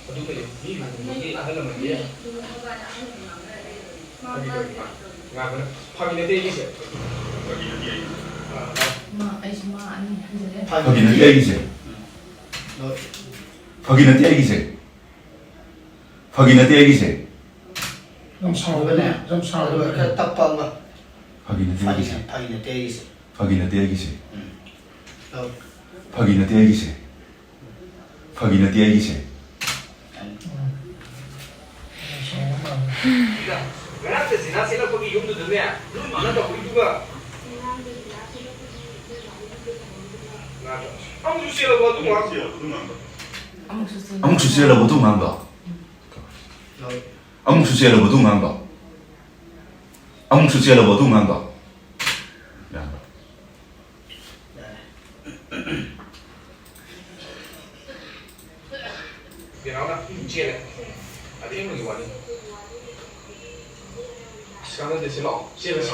ꯑꯗꯨ ꯀꯩꯗꯧ? ꯃꯤ ꯂꯨꯍꯣꯡꯕꯒꯤ ꯑꯍꯜ ꯂꯃꯟꯗꯤ꯫ ꯐꯥꯒꯤ ꯇꯧꯔꯤꯅꯤ, ꯃꯥ꯫ ꯉꯥꯏꯈꯣꯅꯦ꯫ ꯐꯥꯒꯤ ꯅꯠꯇꯦ ꯑꯩꯒꯤꯁꯦ꯫ ꯃꯥ, ꯑꯩꯁꯨ ꯃꯥ ꯑꯅꯤ ꯍꯟꯖꯤꯜꯂꯦ꯫ ꯐꯥꯒꯤ ꯅꯠꯇꯦ ꯑꯩꯒꯤꯁꯦ꯫ ꯐꯥꯒꯤ ꯅꯠꯇꯦ ꯑꯩꯒꯤꯁꯦ꯫ ꯐꯥꯒꯤ ꯅꯠꯇꯦ ꯑꯩꯒꯤꯁꯦ꯫ ꯌꯥꯝ ꯁꯥꯎꯒꯅꯦ, ꯑꯗꯨꯒꯅꯦ, ꯌꯥꯝ ꯁꯥꯎꯒꯅꯦ꯫ ꯑꯗꯨꯒ ꯈꯔ ꯇꯞꯄ ꯑꯃꯒ꯫ ꯐꯥꯒꯤ ꯅꯠꯇꯦ ꯐꯥꯒꯤ, ꯑꯩꯒꯤꯁꯦ꯫ ꯐꯥꯒꯤ ꯅꯠꯇꯦ ꯑꯩꯒꯤꯁꯦ꯫ ꯎꯝ꯫ ꯇꯧ꯫ ꯐꯥꯒꯤ ꯅꯠꯇꯦ ꯑꯩꯒꯤꯁꯦ꯫ ꯐꯥꯒꯤ ꯅꯠꯇꯦ ꯑꯩꯒꯤꯁꯦ꯫ ꯎꯝ꯫ ꯌꯥꯝ ꯁꯥꯎꯕ ꯃꯥꯜꯂꯦ꯫ ꯉꯔꯥꯡ ꯗꯈꯤꯅꯥ ꯆꯦꯜꯂꯛꯄꯒꯤ ꯌꯨꯝꯗꯨꯗꯅꯦ, ꯅꯣꯏ ꯃꯥꯅ ꯇꯧꯕꯩꯗꯨꯒ꯫ ꯉꯔꯥꯡ ꯗꯈꯤꯅꯥ ꯆꯦꯜꯂꯛꯄꯒꯤ ꯅꯣꯏ ꯃꯥꯅ ꯇꯧꯕꯩꯗꯨꯒ꯫ ꯑꯃꯨꯛꯁꯨ ꯆꯦꯜꯂꯕꯣ ꯑꯗꯨ ꯉꯥꯡꯗꯣ? ꯑꯃꯨꯛꯁꯨ ꯆꯦꯜꯂꯕꯣ ꯑꯗꯨ ꯉꯥꯡꯗꯣ? ꯑꯃꯨꯛꯁꯨ ꯆꯦꯜꯂꯕꯣ ꯑꯗꯨ ꯉꯥꯡꯗꯣ? ꯑꯃꯨꯛꯁꯨ ꯆꯦꯜꯂꯕꯣ ꯑꯗꯨ ꯉꯥꯡꯗꯣ? ꯌꯥꯕ꯭ꯔꯥ? ꯕꯦꯅꯥꯎꯅ ꯆꯦꯜꯂꯦ꯫ ꯑꯗꯩ ꯑꯩꯉꯣꯟꯗ ꯋꯥꯅꯤ꯫ ꯑꯁ, ꯀꯥꯟꯅꯗꯦ, ꯁꯤ ꯂꯥꯛꯑꯣ꯫ ꯆꯦꯜꯂꯁꯤ꯫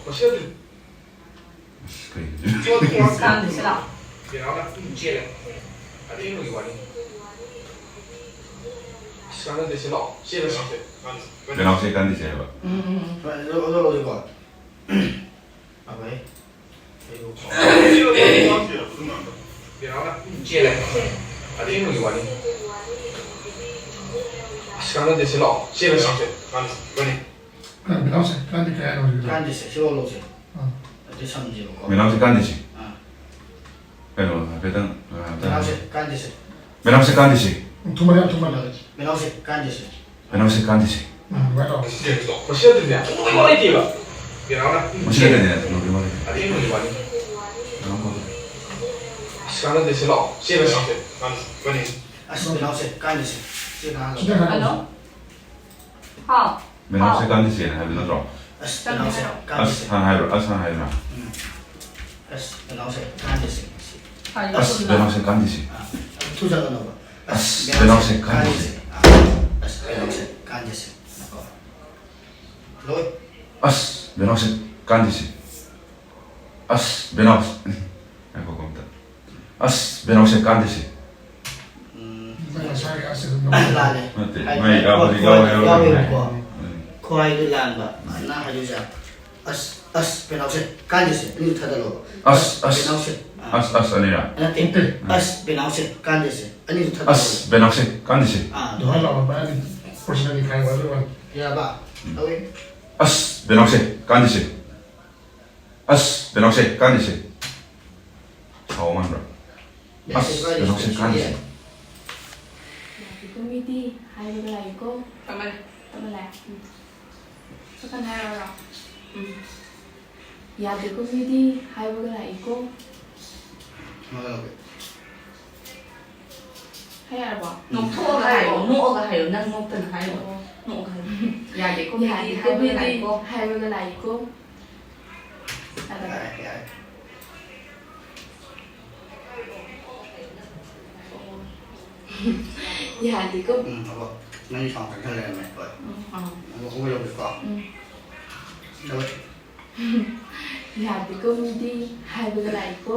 ꯃꯁꯤ ꯑꯗꯨꯝ ꯑꯁ, ꯀꯩꯅꯣ? ꯆꯣ, ꯑꯗꯨꯝ ꯋꯥꯅꯤ꯫ ꯀꯥꯟꯗꯦ, ꯁꯤ ꯂꯥꯛꯑꯣ꯫ ꯕꯦꯅꯥꯎꯅ ꯆꯦꯜꯂꯦ꯫ ꯑꯗꯩ ꯑꯩꯉꯣꯟꯗ ꯋꯥꯅꯤ꯫ ꯑꯁ, ꯀꯥꯟꯅꯗꯦ, ꯁꯤ ꯂꯥꯛꯑꯣ꯫ ꯆꯦꯜꯂꯁꯤ꯫ ꯕꯦꯅꯥꯎꯁꯦ ꯀꯥꯟꯗꯦꯁꯦ ꯍꯥꯏꯕ꯫ ꯎꯝ, ꯎꯝ, ꯎꯝ꯫ ꯍꯣꯏ, ꯑꯗꯨ ꯑꯗꯨ ꯂꯧꯁꯤꯀꯣ꯫ ꯑꯩꯈꯣꯏ ꯑꯩꯕꯨ ꯕꯦꯅꯥꯎꯅ ꯆꯦꯜꯂꯦ꯫ ꯑꯗꯩ ꯑꯩꯉꯣꯟꯗ ꯋꯥꯅꯤ꯫ ꯑꯁ, ꯀꯥꯟꯅꯗꯦ, ꯁꯤ ꯂꯥꯛꯑꯣ꯫ ꯆꯦꯜꯂꯁꯤ꯫ ꯃꯥꯅꯤ꯫ ꯃꯥꯅꯤ꯫ ꯕꯦꯅꯥꯎꯁꯦ ꯀꯥꯟꯗꯤ ꯀꯌꯥꯅꯣ ꯍꯧꯖꯤꯛ? ꯀꯥꯟꯗꯦꯁꯦ, ꯁꯤ ꯂꯧ ꯂꯧꯁꯦ꯫ ꯑꯥ꯫ ꯑꯗꯨ ꯁꯝꯖꯦꯕꯀꯣ꯫ ꯕꯦꯅꯥꯎꯁꯦ ꯀꯥꯟꯗꯦꯁꯦ꯫ ꯑꯥ꯫ ꯀꯩꯅꯣ ꯍꯥꯏꯐꯦꯠꯇꯪ ꯑ, ꯕꯦꯅꯥꯎꯁꯦ ꯀꯥꯟꯗꯦꯁꯦ꯫ ꯕꯦꯅꯥꯎꯁꯦ ꯀꯥꯟꯗꯦꯁꯦ꯫ ꯎꯝ, ꯊꯨꯃꯜꯂꯦ, ꯌꯥꯝ ꯊꯨꯃꯜꯂꯦ꯫ ꯕꯦꯅꯥꯎꯁꯦ ꯀꯥꯟꯗꯦꯁꯦ꯫ ꯕꯦꯅꯥꯎꯁꯦ ꯀꯥꯟꯗꯦꯁꯦ꯫ ꯎꯝ, ꯑꯗꯨꯃꯥꯏꯅ ꯇꯧ꯫ ꯃꯁꯤ ꯑꯗꯨꯅꯦ ꯂꯣꯏ ꯂꯩꯇꯦꯕ꯫ ꯕꯦꯅꯥꯎꯅ ꯃꯁꯤ ꯅꯠꯇꯦꯅꯦ, ꯅꯣꯡꯃꯩ ꯋꯥꯔꯤ꯫ ꯑꯗꯩ ꯑꯩꯉꯣꯟꯗ ꯋꯥꯅꯤ꯫ ꯀꯩꯅꯣꯝ ꯇꯧꯔꯦ꯫ ꯑꯁ, ꯀꯥꯟꯅꯗꯦ, ꯁꯤ ꯂꯥꯛꯑꯣ꯫ ꯆꯦꯜꯂꯁꯤ꯫ ꯃꯥꯅꯤ꯫ ꯃꯥꯅꯤ꯫ ꯑꯁ, ꯕꯦꯅꯥꯎꯁꯦ ꯀꯥꯟꯗꯦꯁꯦ꯫ ꯁꯤ ꯀꯥꯟꯗꯦ꯫ ꯁꯤꯗ ꯍꯥꯏꯔꯣ꯫ ꯍꯜꯂꯣ? ꯍꯥꯎ? ꯕꯦꯅꯥꯎꯁꯦ ꯀꯥꯟꯗꯦꯁꯦꯅ ꯍꯥꯏꯕ ꯅꯠꯇ꯭ꯔꯣ? ꯑꯁ, ꯕꯦꯅꯥꯎꯁꯦ ꯑꯁ ꯀꯥꯟꯗꯦꯁꯦ꯫ ꯍꯥꯟꯅ ꯍꯥꯏꯕ꯭ꯔꯥ? ꯑꯁ ꯍꯥꯟꯅ ꯍꯥꯏꯕ꯭ꯔꯥ? ꯎꯝ꯫ ꯑꯁ, ꯕꯦꯅꯥꯎꯁꯦ ꯀꯥꯟꯗꯦꯁꯦ꯫ ꯑꯁ ꯕꯦꯅꯥꯎꯁꯦ ꯀꯥꯟꯗꯦꯁꯦ꯫ ꯑꯥ, ꯊꯨꯖꯜꯂꯅꯣꯕ꯫ ꯑꯁ, ꯕꯦꯅꯥꯎꯁꯦ ꯀꯥꯟꯗꯦꯁꯦ꯫ ꯑꯥ, ꯑꯁ, ꯕꯦꯅꯥꯎꯁꯦ ꯀꯥꯟꯗꯦꯁꯦ꯫ ꯀꯣ꯫ ꯂꯣꯏ꯫ ꯑꯁ ꯕꯦꯅꯥꯎꯁꯦ ꯀꯥꯟꯗꯦꯁꯦ꯫ ꯑꯁ ꯕꯦꯅꯥꯎꯁꯦ꯫ ꯉꯥꯏꯈꯣꯀꯣ ꯑꯝꯇ꯫ ꯑꯁ ꯕꯦꯅꯥꯎꯁꯦ ꯀꯥꯟꯗꯦꯁꯦ꯫ ꯎꯝ꯫ ꯅꯪ ꯉꯁꯥꯏꯒꯤ ꯑꯁ ꯑꯗꯨꯝ ꯂꯧ꯫ ꯂꯥꯜꯂꯦ꯫ ꯅꯠꯇꯦ, ꯍꯥꯏꯗꯤ ꯃꯥꯏ ꯈ꯭ꯋꯥꯏ-, ꯑꯥꯕꯨꯗꯤ ꯈ꯭ꯋꯥꯏ-, ꯌꯥꯎꯋꯦ ꯍꯥꯏꯕ ꯈ꯭ꯋꯥꯏ-, ꯀꯩꯅꯣ꯫ ꯈ꯭ꯋꯥꯏ-, ꯎꯝ꯫ ꯈ꯭ꯋꯥꯏꯗꯨ ꯂꯥꯟꯕ꯫ ꯑꯅ ꯍꯥꯏꯗꯣꯏꯁꯦ꯫ ꯑꯁ, ꯑꯁ, ꯕꯦꯅꯥꯎꯁꯦ ꯀꯥꯟꯗꯦꯁꯦ꯫ ꯑꯅꯤꯗꯨ ꯊꯥꯗꯠꯂꯣꯕ꯫ ꯑꯁ, ꯑꯁ꯫ ꯕꯦꯅꯥꯎꯁꯦ꯫ ꯑꯥ꯫ ꯑꯁ, ꯑꯁ, ꯑꯅꯤꯔꯥ? ꯅꯠꯇꯦ꯫ ꯅꯠꯇꯦ꯫ ꯑꯁ, ꯕꯦꯅꯥꯎꯁꯦ ꯀꯥꯟꯗꯦꯁꯦ꯫ ꯑꯅꯤꯗꯨ ꯊꯥꯗꯠꯂꯣꯕ꯫ ꯑꯁ ꯕꯦꯅꯥꯎꯁꯦ ꯀꯥꯟꯗꯦꯁꯦ꯫ ꯑꯥ꯫ ꯑꯗꯨꯃꯥꯏꯅ ꯂꯥꯛꯑꯣ, ꯃꯥꯅꯤ꯫ ꯄꯔꯁꯅꯦꯜꯒꯤ ꯈꯥꯏ ꯋꯥꯏ ꯋꯥꯏ꯫ ꯌꯥꯔꯕ? ꯎꯝ꯫ ꯇꯧꯋꯤ꯫ ꯑꯁ ꯕꯦꯅꯥꯎꯁꯦ ꯀꯥꯟꯗꯦꯁꯦ꯫ ꯑꯁ ꯕꯦꯅꯥꯎꯁꯦ ꯀꯥꯟꯗꯦꯁꯦ꯫ ꯁꯥꯎ ꯃꯥꯟꯕ꯭ꯔꯥ? ꯑꯁ ꯕꯦꯅꯥꯎꯁꯦ ꯀꯥꯟꯗꯦꯁꯦ꯫ ꯌꯥꯗꯦꯀꯣ ꯃꯤꯗꯤ ꯍꯥꯏꯕꯒ ꯂꯥꯛꯏꯀꯣ꯫ ꯇꯞꯃꯜꯂꯦ꯫ ꯇꯞꯃꯜꯂꯦ꯫ ꯎꯝ꯫ ꯁꯣꯝꯗ ꯍꯥꯏꯔꯛꯑꯣꯔꯣ? ꯎꯝ꯫ ꯌꯥꯗꯦꯀꯣ ꯃꯤꯗꯤ ꯍꯥꯏꯕꯒ ꯂꯥꯛꯏꯀꯣ꯫ ꯃꯥꯒ ꯂꯧꯒꯦ꯫ ꯍꯥꯏꯔꯕꯣ? ꯅꯣꯛꯊꯣꯛꯑꯒ ꯍꯥꯏꯌꯣ, ꯅꯣꯛꯑꯒ ꯍꯥꯏꯌꯣ, ꯅꯪ ꯅꯣꯛꯇꯅ ꯍꯥꯏꯌꯣ꯫ ꯑꯣ꯫ ꯅꯣꯛꯑꯒ ꯍꯥꯏꯌꯣ꯫ ꯌꯥꯗꯦꯀꯣ, ꯃꯤꯗꯤ ꯌꯥꯗꯦꯀꯣ, ꯍꯥꯏꯕ ꯃꯤꯗꯤ ꯂꯥꯛꯏꯀꯣ꯫ ꯍꯥꯏꯕꯒ ꯂꯥꯛꯏꯀꯣ꯫ ꯌꯥꯗꯕ꯫ ꯌꯥꯔꯦ, ꯌꯥꯔꯦ꯫ ꯌꯥꯗꯦꯀꯣ꯫ ꯎꯝ, ꯑꯕꯣ, ꯅꯪꯒꯤ ꯁꯥꯎꯟ ꯀꯟꯁꯟ ꯂꯩꯔꯝꯃꯦ꯫ ꯍꯣꯏ꯫ ꯑꯥ꯫ ꯑꯕꯣ, ꯍꯧꯒꯠꯂꯒꯦꯀꯣ꯫ ꯎꯝ꯫ ꯍꯧꯒꯠ꯫ ꯌꯥꯗꯦꯀꯣ, ꯃꯤꯗꯤ ꯍꯥꯏꯕꯒ ꯂꯥꯛꯏꯀꯣ꯫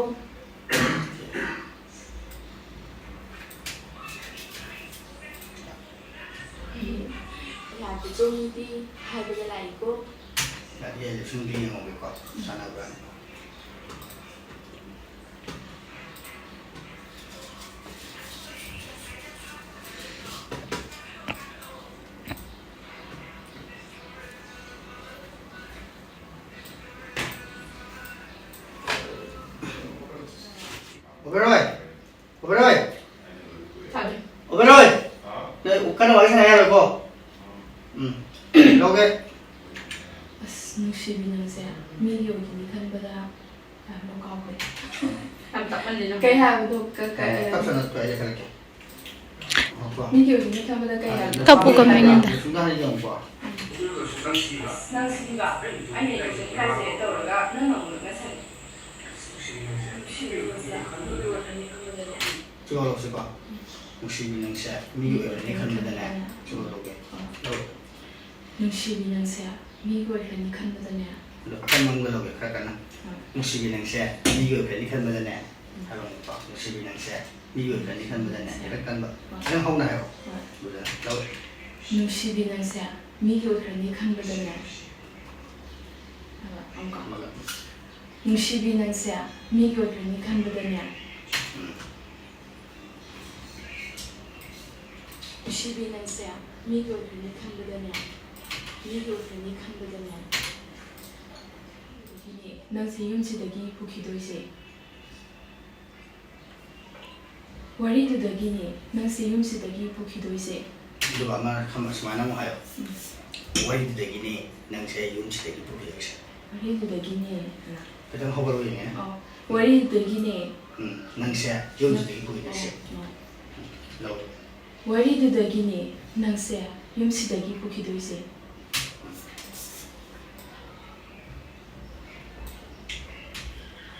ꯌꯥꯗꯦꯀꯣ, ꯃꯤꯗꯤ ꯍꯥꯏꯕꯒ ꯂꯥꯛꯏꯀꯣ꯫ ꯌꯥꯗꯦ, ꯌꯥꯗꯦ, ꯁꯨꯝ ꯌꯦꯡꯉꯝꯃꯒꯦꯀꯣ꯫ ꯁꯥꯟꯅꯕ꯭ꯔꯥ? ꯑꯣꯕꯦꯔꯣꯏ! ꯑꯣꯕꯦꯔꯣꯏ! ꯐꯔꯦ꯫ ꯑꯣꯕꯦꯔꯣꯏ! ꯅꯣꯏ ꯀꯟꯅ ꯋꯥꯔꯤ ꯁꯥꯟꯅ ꯌꯥꯔꯣꯏꯀꯣ꯫ ꯎꯝ꯫ ꯂꯧꯒꯦ꯫ ꯑꯁ, ꯅꯨꯡꯁꯤꯕꯤ, ꯅꯪꯁꯦ ꯃꯤꯒꯤ ꯑꯣꯏꯒꯅꯤ ꯈꯟꯕꯗ ꯌꯥꯝꯅ ꯀꯥꯎꯈ꯭ꯔꯦ꯫ ꯌꯥꯝ ꯇꯞꯃꯜꯂꯦ ꯅꯪ꯫ ꯀꯩ ꯍꯥꯏꯕꯗꯣ? ꯀ- ꯀ- ꯑꯦ, ꯇꯞ ꯇꯞꯅ ꯇꯣꯛꯑꯦ, ꯂꯩꯈꯠꯂꯛꯀꯦ꯫ ꯉꯥꯏꯈꯣꯀꯣ꯫ ꯃꯤꯒꯤ ꯑꯣꯏꯒꯅꯤ ꯈꯟꯕꯗ ꯀꯩ ꯍꯥꯏꯕꯅꯣ? ꯀꯞꯄꯨ ꯀꯞꯅꯤꯡꯉꯤꯗ꯫ ꯁꯨꯝꯗ ꯍꯥꯟꯅ ꯌꯦꯡꯉꯨꯀꯣ꯫ ꯅꯪ ꯁꯤꯒ ꯑꯩꯅ ꯌꯦꯡꯁꯤꯟ ꯍꯥꯏꯁꯦ ꯇꯧꯔꯒ ꯅꯪ ꯑꯃꯨꯛ ꯉꯁꯥꯏ ꯆꯨꯍꯜꯂꯣꯁꯤꯀꯣ꯫ ꯅꯨꯡꯁꯤꯕꯤ ꯅꯪꯁꯦ ꯃꯤꯒꯤ ꯑꯣꯏꯔꯅꯤ ꯈꯟꯕꯗꯅꯦ꯫ ꯆꯨꯍꯜꯂꯧꯒꯦ꯫ ꯂꯧ꯫ ꯅꯨꯡꯁꯤꯕꯤ, ꯅꯪꯁꯦ ꯃꯤꯒꯤ ꯑꯣꯏꯈ꯭ꯔꯅꯤ ꯈꯟꯕꯗꯅꯦ꯫ ꯑꯗꯣ ꯑꯀꯟꯕ ꯑꯃꯒ ꯂꯧꯒꯦ, ꯈꯔ ꯀꯟꯅ꯫ ꯅꯨꯡꯁꯤꯕꯤ ꯅꯪꯁꯦ ꯃꯤꯒꯤ ꯑꯣꯏꯈ꯭ꯔꯅꯤ ꯈꯟꯕꯗꯅꯦ꯫ ꯍꯥꯏꯕ ꯑꯃꯨꯛꯀꯣ꯫ ꯅꯨꯡꯁꯤꯕꯤ ꯅꯪꯁꯦ ꯃꯤꯒꯤ ꯑꯣꯏꯈ꯭ꯔꯅꯤ ꯈꯟꯕꯗꯅꯦ꯫ ꯈꯤꯇꯪ ꯀꯟꯕ꯫ ꯈꯤꯇꯪ ꯍꯧꯅ ꯍꯥꯏꯔꯣ꯫ ꯍꯣꯏ꯫ ꯑꯗꯨꯗ ꯂꯧ꯫ ꯅꯨꯡꯁꯤꯕꯤ, ꯅꯪꯁꯦ ꯃꯤꯒꯤ ꯑꯣꯏꯈ꯭ꯔꯅꯤ ꯈꯟꯕꯗꯅꯦ꯫ ꯍꯥꯏꯕ ꯑꯃꯨꯛꯀ꯫ ꯑꯃꯒ꯫ ꯅꯨꯡꯁꯤꯕꯤ, ꯅꯪꯁꯦ ꯃꯤꯒꯤ ꯑꯣꯏꯈ꯭ꯔꯅꯤ ꯈꯟꯕꯗꯅꯦ꯫ ꯎꯝ꯫ ꯅꯨꯡꯁꯤꯕꯤ, ꯅꯪꯁꯦ ꯃꯤꯒꯤ ꯑꯣꯏꯈ꯭ꯔꯅꯤ ꯈꯟꯕꯗꯅꯦ꯫ ꯃꯤꯒꯤ ꯑꯣꯏꯈ꯭ꯔꯅꯤ ꯈꯟꯕꯗꯅꯦ꯫ ꯅꯪꯁꯦ ꯌꯨꯝꯁꯤꯗꯒꯤ ꯄꯨꯈꯤꯗꯣꯏꯁꯦ꯫ ꯋꯥꯔꯤꯗꯨꯗꯒꯤꯅꯦ ꯅꯪꯁꯦ ꯌꯨꯝꯁꯤꯗꯒꯤ ꯄꯨꯈꯤꯗꯣꯏꯁꯦ꯫ ꯑꯗꯨꯒ ꯑꯃ ꯈꯝ-, ꯁꯨꯃꯥꯏꯅ ꯑꯃꯨꯛ ꯍꯥꯏꯌꯣ꯫ ꯋꯥꯔꯤꯗꯨꯗꯒꯤꯅꯦ ꯅꯪꯁꯦ ꯌꯨꯝꯁꯤꯗꯒꯤ ꯄꯨꯈꯤꯗꯣꯏꯁꯦ꯫ ꯋꯥꯔꯤꯗꯨꯗꯒꯤꯅꯦ꯫ ꯈꯤꯇꯪ ꯍꯧꯒꯠꯂꯣ ꯌꯦꯡꯒꯦ꯫ ꯑꯣ, ꯋꯥꯔꯤꯗꯨꯗꯒꯤꯅꯦ ꯎꯝ, ꯅꯪꯁꯦ ꯌꯨꯝꯁꯤꯗꯒꯤ ꯄꯨꯈꯤꯗꯣꯏꯁꯦ꯫ ꯎꯝ, ꯂꯧ꯫ ꯋꯥꯔꯤꯗꯨꯗꯒꯤꯅꯦ ꯅꯪꯁꯦ ꯌꯨꯝꯁꯤꯗꯒꯤ ꯄꯨꯈꯤꯗꯣꯏꯁꯦ꯫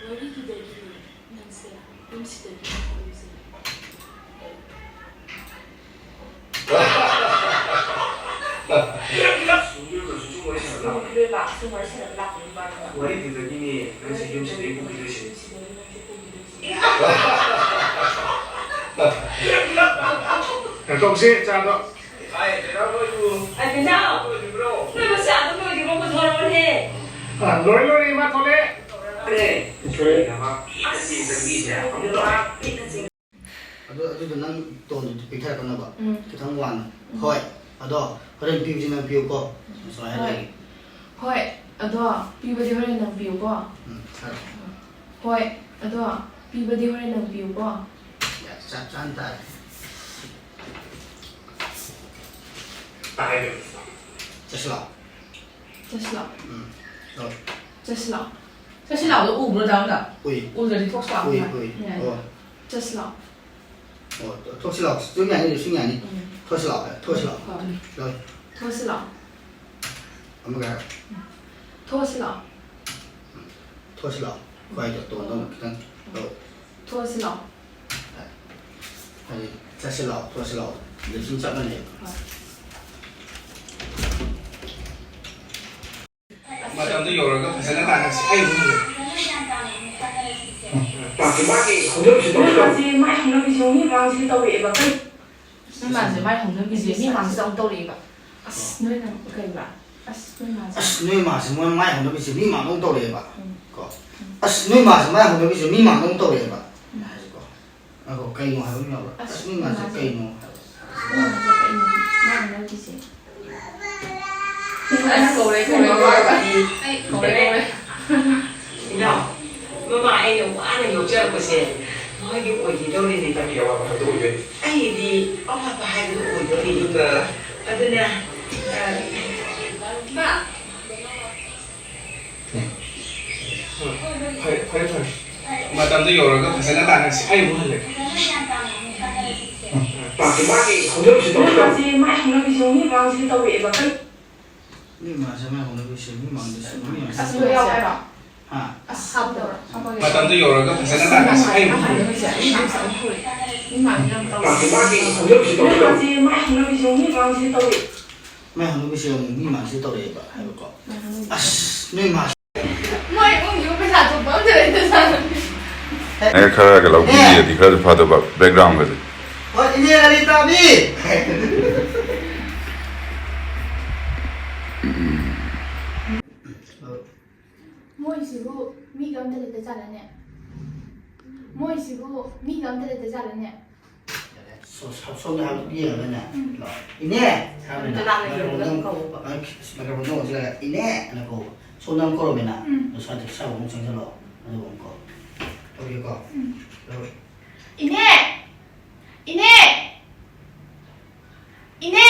ꯋꯥꯔꯤꯗꯨꯗꯒꯤꯅꯦ ꯅꯪꯁꯦ ꯌꯨꯝꯁꯤꯗꯒꯤ ꯄꯨꯈꯤꯗꯣꯏꯁꯦ꯫ ꯋꯥꯔꯤꯗꯨꯗꯒꯤꯅꯦ ꯅꯪꯁꯦ ꯌꯨꯝꯁꯤꯗꯒꯤ ꯄꯨꯈꯤꯗꯣꯏꯁꯦ꯫ ꯇꯧꯁꯦ ꯆꯥꯗꯣ꯫ ꯑꯩ ꯀꯩꯅꯣ ꯂꯣꯏꯕꯨ ꯑꯩ ꯀꯩꯅꯣ ꯂꯣꯏꯗ꯭ꯔꯤꯕ꯭ꯔꯣ? ꯅꯣꯏ ꯃꯆꯥ ꯑꯗꯨꯝ ꯂꯣꯏꯗ꯭ꯔꯤꯕ꯭ꯔꯣ? ꯄꯨꯊꯣꯔꯛꯑꯣꯅꯦ꯫ ꯑ, ꯂꯣꯏ ꯂꯣꯏꯔꯦ, ꯏꯃꯥ ꯊꯣꯛꯂꯛꯑꯦ꯫ ꯂꯣꯏꯔꯦ꯫ ꯂꯣꯏꯔꯦ꯫ ꯑꯁ, ꯂꯝꯕꯤꯁꯦ ꯑꯃꯨꯛ ꯇꯧꯔꯦ꯫ ꯑꯗꯨ, ꯑꯗꯨꯗꯣ ꯅꯪ ꯇꯣꯟꯗꯨ ꯄꯤꯛꯊꯔꯛꯀꯅꯣꯕ꯫ ꯎꯝ꯫ ꯈꯤꯇꯪ ꯋꯥꯡꯅ꯫ ꯎꯝ꯫ ꯍꯣꯏ꯫ ꯑꯗꯣ ꯍꯣꯔꯦꯟ ꯄꯤꯕꯁꯤ ꯅꯪ ꯄꯤꯌꯨꯀꯣ꯫ ꯁꯨꯃꯥꯏꯅ ꯍꯣꯏ꯫ ꯍꯥꯏꯔꯒꯦ꯫ ꯍꯣꯏ꯫ ꯑꯗꯣ ꯄꯤꯕꯗꯤ ꯍꯣꯔꯦꯟ ꯅꯪ ꯄꯤꯌꯨꯀꯣ꯫ ꯎꯝ, ꯍꯥꯏꯔꯣ꯫ ꯍꯣꯏ꯫ ꯑꯗꯣ ꯄꯤꯕꯗꯤ ꯍꯣꯔꯦꯟ ꯅꯪ ꯄꯤꯌꯨꯀꯣ꯫ ꯌꯥ, ꯆꯞ ꯆꯥꯅ ꯇꯥꯔꯦ꯫ ꯆꯠꯁꯤ ꯂꯥꯛꯑꯣ꯫ ꯆꯠꯁꯤ ꯂꯥꯛꯑꯣ꯫ ꯎꯝ꯫ ꯂꯥꯛꯑꯣ꯫ ꯆꯠꯁꯤ ꯂꯥꯛꯑꯣ꯫ ꯆꯠꯁꯤ ꯂꯥꯛꯑꯣꯗꯣ ꯎꯕ꯭ꯔꯣ, ꯗꯥꯝꯗ? ꯎꯏ꯫ ꯎꯗ꯭ꯔꯗꯤ ꯊꯣꯛꯁꯤ ꯂꯥꯛꯑꯣ꯫ ꯎꯏ, ꯎꯏ꯫ ꯌꯥꯏ꯫ ꯑꯣ꯫ ꯆꯠꯁꯤ ꯂꯥꯛꯑꯣ꯫ ꯑꯣ, ꯊꯣꯛꯁꯤ ꯂꯥꯛꯑꯣ꯫ ꯑꯗꯨꯝ ꯌꯥꯅꯤ, ꯑꯗꯨꯝ ꯌꯥꯅꯤ꯫ ꯎꯝ꯫ ꯊꯣꯛꯁꯤ ꯂꯥꯛꯑꯣ, ꯊꯣꯛꯁꯤ ꯂꯥꯛꯑꯣ꯫ ꯍꯣꯏ꯫ ꯂꯥꯛꯑꯣ꯫ ꯊꯣꯛꯁꯤ ꯂꯥꯛꯑꯣ꯫ ꯑꯃꯒ ꯍꯥꯏꯔꯣ꯫ ꯊꯣꯛꯁꯤ ꯂꯥꯛꯑꯣ꯫ ꯊꯣꯛꯁꯤ ꯂꯥꯛꯑꯣ꯫ ꯈ꯭ꯋꯥꯏꯗꯣ ꯇꯣꯟꯗꯣ ꯑꯃꯨꯛ ꯈꯤꯇꯪ ꯇꯧ꯫ ꯊꯣꯛꯁꯤ ꯂꯥꯛꯑꯣ꯫ ꯍꯥꯏꯗꯤ ꯆꯠꯁꯤ ꯂꯥꯛꯑꯣ, ꯊꯣꯛꯁꯤ ꯂꯥꯛꯑꯣ꯫ ꯑꯗꯨ ꯁꯨꯝ ꯆꯞ ꯃꯥꯟꯅꯩꯕ꯫ ꯍꯣꯏ꯫ ꯃꯇꯝꯗꯨ ꯌꯧꯔꯒ ꯐꯖꯅ ꯇꯥꯟꯅꯁꯤ꯫ ꯑꯩ ꯑꯗꯨꯝ ꯍꯧꯖꯤꯛ ꯄꯥꯛꯀꯤ ꯃꯥꯒꯤ ꯍꯧꯅꯕꯤꯁꯤ ꯇꯧꯁꯤ ꯂꯥꯛꯑꯣ꯫ ꯃꯥꯁꯦ ꯃꯥꯏ ꯍꯧꯅꯕꯤꯁꯦ ꯃꯤ ꯃꯥꯡꯁꯤꯗꯤ ꯇꯧꯔꯛꯑꯦꯕ꯫ ꯀꯩ ꯅꯣꯏ ꯃꯥꯁꯦ ꯃꯥꯏ ꯍꯧꯅꯕꯤꯁꯦ ꯃꯤ ꯃꯥꯡꯁꯤꯗ ꯑꯃꯨꯛ ꯇꯧꯔꯛꯑꯦꯕ꯫ ꯑꯁ, ꯅꯣꯏꯅ ꯀꯩꯕ? ꯑꯁ, ꯅꯣꯏ ꯃꯥꯁꯦ꯫ ꯑꯁ, ꯅꯣꯏ ꯃꯥꯁꯦ ꯃꯣꯏ ꯃꯥꯏ ꯍꯧꯅꯕꯤꯁꯦ ꯃꯤ ꯃꯥꯡꯗ ꯑꯃꯨꯛ ꯇꯧꯔꯛꯑꯦꯕ꯫ ꯎꯝ꯫ ꯀꯣ꯫ ꯎꯝ꯫ ꯑꯁ, ꯅꯣꯏ ꯃꯥꯁꯦ ꯃꯥꯏ ꯍꯧꯅꯕꯤꯁꯦ ꯃꯤ ꯃꯥꯡꯗ ꯑꯃꯨꯛ ꯇꯧꯔꯛꯑꯦꯕ꯫ ꯎꯝ꯫ ꯍꯥꯏꯁꯦꯀꯣ꯫ ꯉꯥꯏꯈꯣ, ꯀꯩꯅꯣ ꯍꯥꯏꯕ ꯑꯃ ꯌꯥꯎꯕ꯭ꯔꯥ? ꯑꯁ, ꯑꯁ, ꯅꯣꯏ ꯃꯥꯁꯦ ꯅꯣꯏ ꯃꯥꯁꯦ ꯀꯩꯅꯣ ꯍꯥꯏꯕ꯫ ꯅꯣꯏ ꯃꯥꯁꯦ ꯀꯩꯅꯣ? ꯃꯥꯏ ꯍꯧꯅꯕꯤꯁꯦ꯫ ꯑꯁ, ꯀꯧꯔꯦ, ꯀꯧꯔꯦ, ꯀꯧꯔꯦ꯫ ꯑꯩ ꯀꯧꯔꯦ, ꯀꯧꯔꯦ꯫ ꯏꯅꯥꯎ, ꯃꯃꯥ ꯑꯩꯅ ꯋꯥꯅ ꯌꯣꯛꯆꯔꯛꯄꯁꯦ ꯃꯣꯏꯒꯤ ꯑꯣꯏꯈꯤꯗꯧꯔꯤꯅꯦ꯫ ꯅꯪꯒꯤ ꯑꯋꯥꯠꯄ ꯈꯛꯇ ꯑꯣꯏꯗꯣꯏꯅꯦ꯫ ꯑꯩꯒꯤꯗꯤ ꯑꯋꯥꯠꯄ ꯍꯥꯏꯕꯗꯨ ꯑꯣꯏꯗꯧꯔꯤꯅꯦ꯫ ꯑꯗꯨꯅ ꯑꯗꯨꯅ, ꯑ, ꯏꯃꯥ꯫ ꯐꯔꯦ, ꯐꯔꯦ, ꯐꯔꯦ꯫ ꯃꯇꯝꯗꯣ ꯌꯧꯔꯒ ꯐꯖꯅ ꯇꯥꯟꯅꯁꯤ꯫ ꯑꯩ ꯑꯃꯨꯛ ꯍꯜꯂꯒꯦ꯫ ꯄꯥꯛꯀꯤ ꯃꯥꯒꯤ ꯍꯧꯅꯕꯤꯁꯤ ꯇꯧꯁꯤ꯫ ꯃꯥꯁꯦ ꯃꯥꯏ ꯍꯧꯅꯕꯤꯁꯦ ꯃꯤ ꯃꯥꯡꯁꯤꯗ ꯇꯧꯔꯛꯑꯦꯕ꯫ ꯀꯩ- ꯅꯣꯏ ꯃꯥꯁꯦ ꯃꯥꯏ ꯍꯧꯅꯕꯤꯁꯦ ꯃꯤ ꯃꯥꯡꯗ ꯁꯨꯝ ꯃꯤ ꯃꯥꯡꯗ ꯑꯁ, ꯁꯨꯝ ꯂꯣꯏ ꯌꯥꯎ ꯍꯥꯏꯔꯣ? ꯍꯥ? ꯑꯁ, ꯍꯥꯞꯇꯧꯔꯣ? ꯍꯥꯞꯄꯒꯦ꯫ ꯃꯇꯝꯗꯣ ꯌꯧꯔꯒ ꯐꯖꯅ ꯇꯥꯟꯅꯁꯤ꯫ ꯑꯩ ꯑꯃꯨꯛ ꯍꯜꯂꯒꯦ꯫ ꯃꯤ ꯃꯥꯡꯁꯤꯗ ꯌꯥꯝ ꯇꯧꯔꯛꯑꯦ꯫ ꯄꯥꯛꯀꯤ ꯃꯥꯒꯤ ꯍꯧꯅꯕꯤꯁꯤ ꯇꯧꯁꯤ꯫ ꯃꯥꯁꯦ ꯃꯥꯏ ꯍꯧꯅꯕꯤꯁꯦ ꯃꯤ ꯃꯥꯡꯁꯤꯗ ꯇꯧꯔꯛꯑꯦ꯫ ꯃꯥꯏ ꯍꯧꯅꯕꯤꯁꯦ ꯑꯃꯨꯛ ꯃꯤ ꯃꯥꯡꯁꯤꯗ ꯇꯧꯔꯛꯑꯦꯕ ꯍꯥꯏꯕꯀꯣ꯫ ꯃꯥꯏ ꯍꯧꯅꯕꯤ- ꯑꯁ, ꯅꯣꯏ ꯃꯥꯁꯦ ꯃꯣꯏ ꯏꯃꯨꯡꯁꯤꯕꯨ ꯄꯩꯁꯥ ꯊꯣꯛꯄ ꯑꯝꯇ ꯂꯩꯇꯖꯥꯠꯂꯣ? ꯑꯦ, ꯈꯔꯒ ꯂꯧꯕꯤꯔꯗꯤ ꯈꯔꯁꯨ ꯐꯗꯧꯕ, ꯕꯦꯛꯒ꯭ꯔꯥꯎꯟꯒꯁꯦ꯫ ꯍꯣꯏ, ꯏꯅꯦ ꯂꯂꯤꯇꯥꯕꯤ! ꯃꯣꯏꯁꯤꯕꯨ ꯃꯤꯒ ꯑꯝꯇ ꯂꯩꯇꯖꯥꯠꯂꯅꯦ? ꯃꯣꯏꯁꯤꯕꯨ ꯃꯤꯒ ꯑꯝꯇ ꯂꯩꯇꯖꯥꯠꯂꯅꯦ? ꯁꯣ-, ꯁꯣ-, ꯁꯣꯝꯗ ꯍꯥꯏꯕꯗꯨ ꯌꯦꯡꯉꯒꯅꯦ꯫ ꯎꯝ꯫ ꯂꯥꯛꯑꯣ꯫ "ꯏꯅꯦ!" ꯍꯥꯏꯔꯝꯃꯦꯅ꯫ ꯑꯝꯇ ꯂꯥꯛꯑꯣ, ꯃꯥꯏꯀ꯭ꯔꯣꯐꯣꯟꯗꯣ ꯑꯃꯨꯛ, ꯀꯧꯕ꯫ ꯑ, ꯃꯥꯏꯀ꯭ꯔꯣꯐꯣꯟꯗꯣ ꯑꯃꯨꯛ ꯆꯠꯂꯒ, "ꯏꯅꯦ!" ꯑꯅ ꯀꯧꯕ꯫ ꯁꯣꯝꯗ ꯑꯃꯨꯛ ꯀꯧꯔꯝꯃꯦꯅ꯫ ꯎꯝ꯫ ꯑꯗꯣ ꯁ꯭ꯋꯥꯏꯗ, ꯁ꯭ꯋꯥꯏꯗ ꯑꯃꯨꯛ ꯆꯪꯁꯤꯜꯂꯛꯑꯣ꯫ ꯑꯗꯨꯒ ꯑꯃꯨꯛ ꯀꯧ꯫ ꯇꯧꯒꯦꯀꯣ? ꯎꯝ꯫ ꯇꯧ꯫ "ꯏꯅꯦ! ꯏꯅꯦ! ꯏꯅꯦ!"